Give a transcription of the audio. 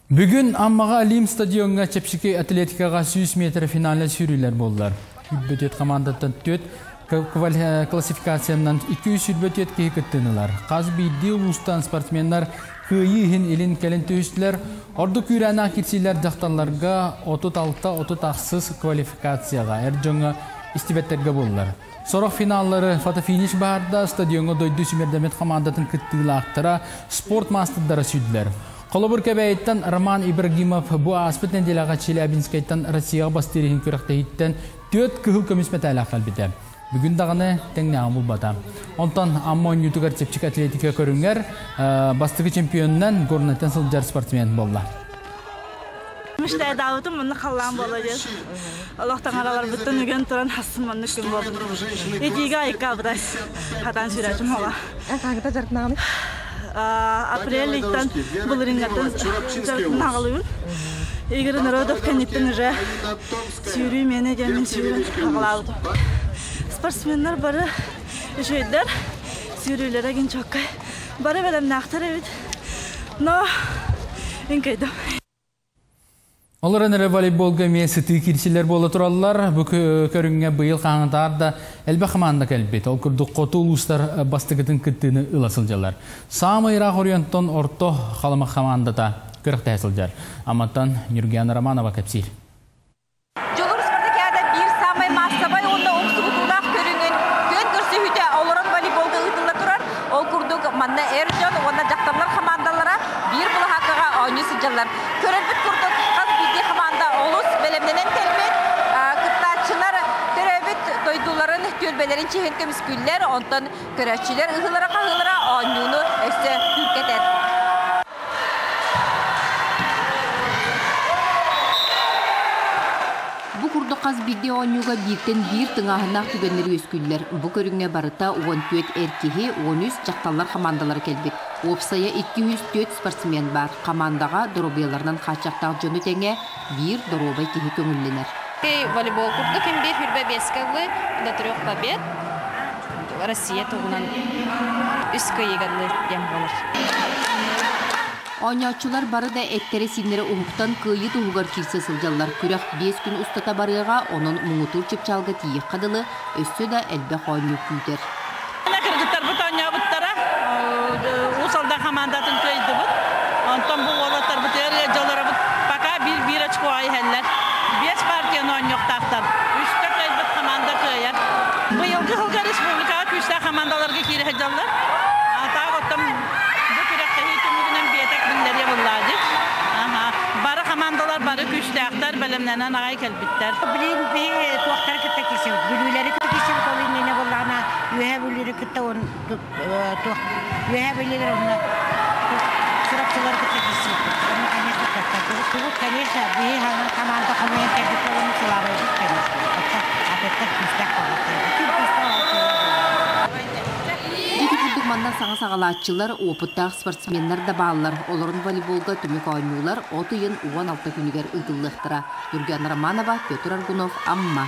Бүгүн Аммаҕа Олимп стадиоҥҥа чэпчэки атлетикаҕа 100 метр финальнай сүүрүүлэр буоллар. 24 командаттан 4 классификациянан 224 киһи кыттыынылар. Хас биирдии улуустан спортсменнар кыайыы иһин илин-кэлин түһүстүлэр. Ордук күүрээнээх кирсиилэр дьахталларга 36-38 квалификацияҕа, эр дьоҥҥо истибэттэргэ буоллар. Сорох финаллары фотофиниш баарда стадиоҥҥа дойду сүүмэрдэммит хамаандатын кыттыылаахтара, спорт маастардара сүүрдүлэр. Холобур Кэбээйиттэн Роман Ибрагимов бу ааспыт нэдиэлэҕэ Челябинскайтан Россияҕа бастыыр иһин күрэхтэһииттэн түөрт кыһыл көмүс мэтээлээх кэлбитэ. Бүгүн даҕаны тэҥнээҕин булбата. Онтон Амма оонньуутугар чэпчэки атлетика көрүҥэр бастакы чемпионунан Горнайтан сылдьар спортсмен буолла. Мечтайдаабытым маннык халлаан буола диэн. Олох таҥараларбыттан үгэн туран хассын маннык күн буолбут. Итиигэ айыккаабытас хатаан сүүрээчим хола. Хаҥыта дьарыктанаҕыный? Апрель ыйтан былырыыҥҥаттан дьарыктанаҕалыыбын. Игорь Народов кэнниттэн уже сүүрүү миэнэ диэммин сүүрэн аҕалаабытым. Спортсменнар бары үчүгэйдэр, сүүрүүлэрэ гин чоккай. Бары бэлэмнээхтэр эбит. Но үҥкэйдим. Олорон эрэ волейболга эмиэ сытыы киирсилэр буола тураллар. Бу көрүҥҥэ быйыл хаһаҥытаар да элбэх хамаанда кэлбит. Ол курдук хоту улуустар бастакытын кыттыыны ыла сылдьаллар. Саамай ыраах оройуонтан орто Халыма хамаандата күрэхтэһэ сылдьар. Амматтан Нюргиана Романова кэпсиир. Дьулуур спартакиада биир саамай маассабай уонна умсугутуулаах көрүҥүн күөн көрсүһүүтэ олорон волейболга ыытылла турар. Ол курдук манна эр дьон уонна дьахталлар хамаандалара биир былаһааккаҕа оонньуу сылдьаллар. Көрөрбүт курдук хас биирдии хамаанда олус бэлэмнэнэн кэлбит. Кыттааччылар төрөөбүт дойдуларын түөлбэлэрин чиһин көмүскүүллэр, онтон көрөөччүлэр ыһыылара-хаһыылара оонньууну өссө күүркэтэр. Бу курдук хас биирдии оонньууга бииртэн биир тыҥааһыннаах түгэннэр үөскүүллэр. Бу көрүҥҥэ барыта 14 эр киһи, 13 дьахталлар хамаандалара кэлбит. Уопсайа 204 спортсмен баар. Хамаандаҕа доруобуйаларынан хааччахтаах дьону тэҥэ биир доруобай киһи көҥүллэнэр. Волейбол курдук ким биир хүрбэ биэскэ ыллы, до трех побед. Россия туһунан үс кыайыганны диэн буолар. Оонньооччулар бары да эттэрэ-сииннэрэ уһуктан кыайыы туһугар киирсэ сылдьаллар. Күрэх 5 күн устата барыаҕа, онон муҥутуур чыпчаалга тиийиэххэ дылы өссө да элбэх оонньуу күүтэр. Кыргыттарбыт оонньообуттара, Уус Алдан хамаандатын кыайдыбыт. Онтон бу уолаттарбытыгар ыалдьаларабыт пока биир-биир очко иһэллэр. Биэс партияны оонньуохтаахтар. Үстэ кыайбыт хамаанда кыайар. Быйылгы сылга республикаҕа күүстээх хамаандаларга киирэ сылдьаллар. Таах оттон бу күрэхтэһии түмүгүнэн биэтэк биллэриэ буллаа дии. Бары хамаандалар бары күүстээхтэр, бэлэмнэнэн аҕай кэлбиттэр. Билигин биһи туохтары кытта киирсэбит, Бүлүүлэри кытта киирсэбит, ол иннинэ буоллаҕына Үөһээ Бүлүүрү кытта туох Үөһээ Бүлүүлэр онно Чурапчылары кытта киирсибиппит. Онно, конечно, тугут, конечно, биһи команда хомуйан кэлбит буолан сылаабайбыт, конечно. Оттон атыттар күүстээх буолбуттар. Ким күүстээх Ити курдук манна саҥа саҕалааччылар, опыттаах спортсменнар да бааллар. Олорун волейболга түмүк оонньуулар от ыйын 16 күнүгэр ыытыллыахтара. Юрген Романова, Петр Аргунов, Амма.